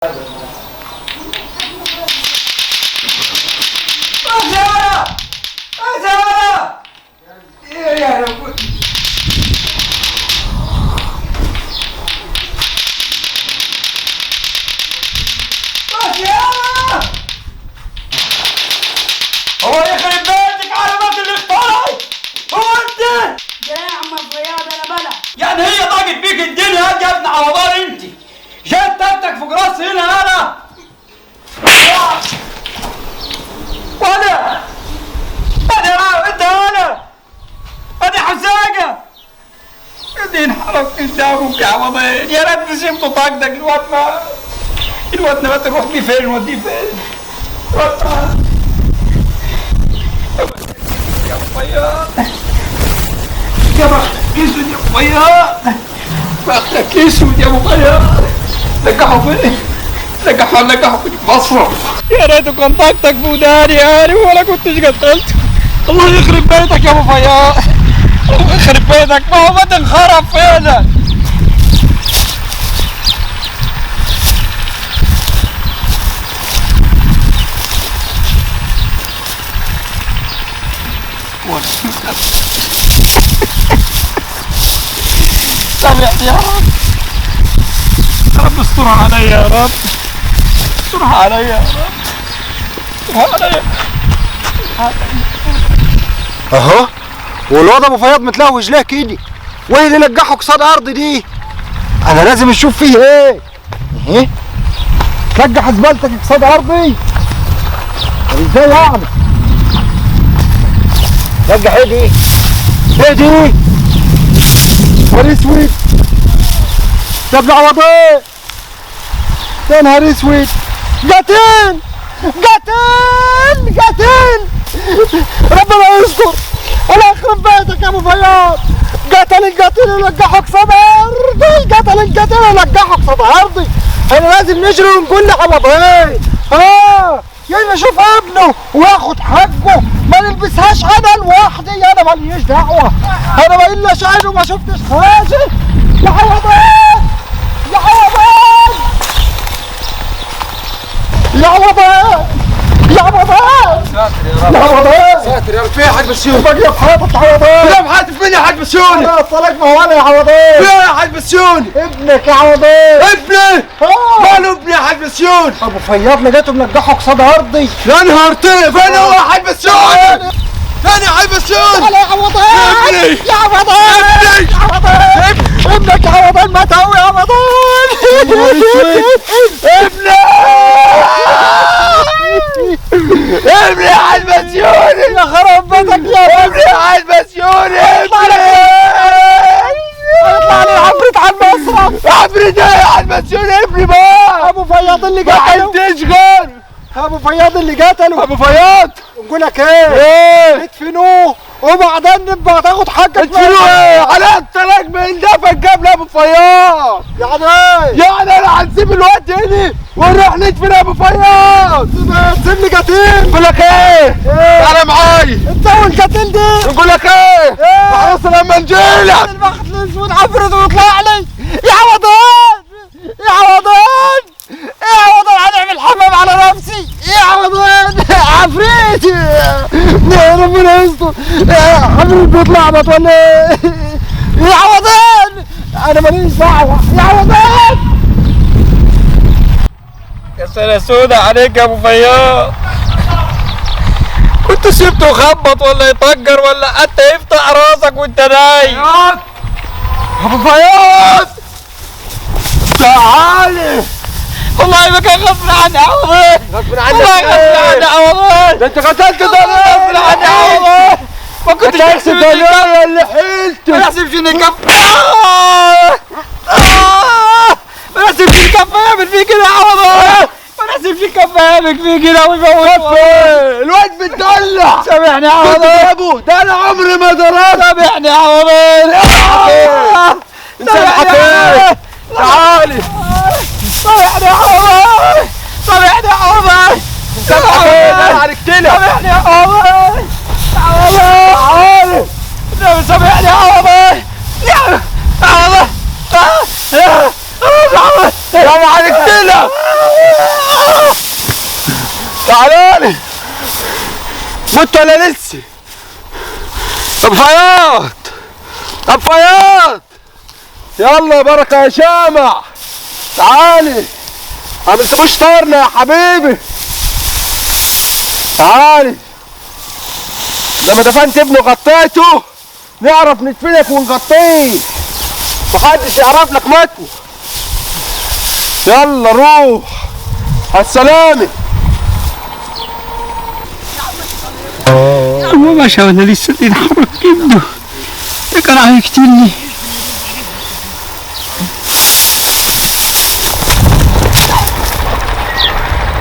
هو يخرب بيتك على ما اللي اخترعت. هو انت يا عم فياض انا بلع. يعني هي ضاقت بيك الدنيا يا ابن عوضان؟ انت جايب تاكتك فوق راسي هنا. انا وانا انا انت انا انا حساقه انت انحرفت قدامك يا عوضين. يا ريت سبته طاقتك. الواد ما الواد ما تروح بيه فين وديه فين؟ يا فياض يا بختك اسود يا فياض، بختك اسود يا ابو فياض. لقحوا فين؟ لقحوا لقحوا في المصرف. يا ريته كان طاقتك في وداني يعني ولا كنتش قتلته. الله يخرب بيتك يا ابو فياض، الله يخرب بيتك. ما هو ما انخرب فعلا. سامحني يا رب، يا رب استرها علي يا رب، استرها علي يا رب، استرها علي. اهو والواد ابو فياض متلهوج ليه كده؟ وايه اللي لجحه قصاد ارض دي؟ انا لازم اشوف فيه ايه. ايه تلجح زبالتك قصاد ارضي؟ طب ازاي يعني؟ لجح ايه دي؟ ايه دي؟ نهار اسود يا ابن عوضين، يا نهار اسود. قتيل قتيل قتيل، ربنا يستر. انا اخرب بيتك يا ابو فياض. قتل القتيل ولجحه قصاد ارضي، قتل القتيل ولجحه قصاد ارضي. انا لازم نجري ونقول لعوضين يلا اشوف ابنه وياخد حقه. ما نلبسهاش انا لوحدي، انا ماليش دعوه، انا ماليش عين وما شفتش حاجة. يا عوضين يا عوضين يا عوضين يا عوضين يا عوضين. ساتر يا رب. فين يا حاج بسيوني؟ باقي في حياتك يا عوضين. فين في حياتي؟ فين يا حاج بسيوني؟ انا الطلاق ما هو انا يا عوضين. فين يا حاج بسيوني؟ ابنك يا عوضين. ابني؟ ماله ابني يا حاج بسيوني؟ ابو فياض لقيته ملجحه قصاد ارضي. يا نهار طيب. فين هو يا حاج بسيوني؟ فين يا حاج بسيوني؟ يا عوضين ابني يا عوضين ابني يا عوضين ابنك يا عوضين مات هو يا عوضين. ابني ابني يا حاج بسيوني. يا خرب بيتك يا ابني يا حاج بسيوني. ابني اطلع لي العفريت على المصرف. عفريت ايه يا حاج بسيوني؟ ابني بقى ابو فياض اللي ما قتله. حلتش غير ابو فياض اللي قتله. ابو فياض نقول لك ايه؟ ايه؟ ادفنوه وبعدين نبقى تاخد حقك. ادفنوه ايه؟ على الطلاق من دفن قبل ابو فياض. يعني ايه؟ يعني انا هنسيب الواد هنا ونروح ندفن ابو فياض. تسيب لي قتيل. بقول لك ايه؟ تعالى معايا. انت والقتيل دي. نقول لك ايه؟ خلاص لما نجيلك البخت الاسود عفرت ويطلع لي. يا عوضين يا عوضين يا عوضين، هنعمل حمام على نفسي يا عوضين. عفريت يا ربنا يستر. عفريت بيطلع ولا ايه؟ يا عوضين انا ماليش دعوه يا عوضين. يا سنة سودة عليك يا ابو فياض. كنت سبته يخبط ولا يطجر ولا حتى يفتح راسك وانت نايم. ابو فياض تعالي. والله ما كان غصب عني يا عوضين. غصب عنك. والله غصب عني يا عوضين. ده انت قتلت غصب عني يا عوضين. ما كنتش احسب الدنيا اللي حيلته. ما احسبش ان الكف ما احسبش الكف يعمل فيه كده يا عوضين. ما احسبش الكف يعمل فيه كده ويموت. الواد بيتدلع. سامحني يا عوضين. ده انا عمري ما ضربت. سامحني يا عوضين. سامحني. تعالي. سامحني يا عوضين. سامحني يا عوضين. سامحني. سامحني يا عوضين. تعالي. سامحني يا عوضين. يا عوضين. يا معلم. تعالى لي. مت ولا لسه؟ طب فياض، طب فياض، يلا يا بركة يا شامع، تعالي. ما بنسيبوش طارنا يا حبيبي. تعالي، لما دفنت ابنه غطيته، نعرف ندفنك ونغطيه، محدش يعرف لك مكوى. يلا روح على السلامة. هو مشى ولا لسه بيتحرك ابنه؟ ده كان هيقتلني.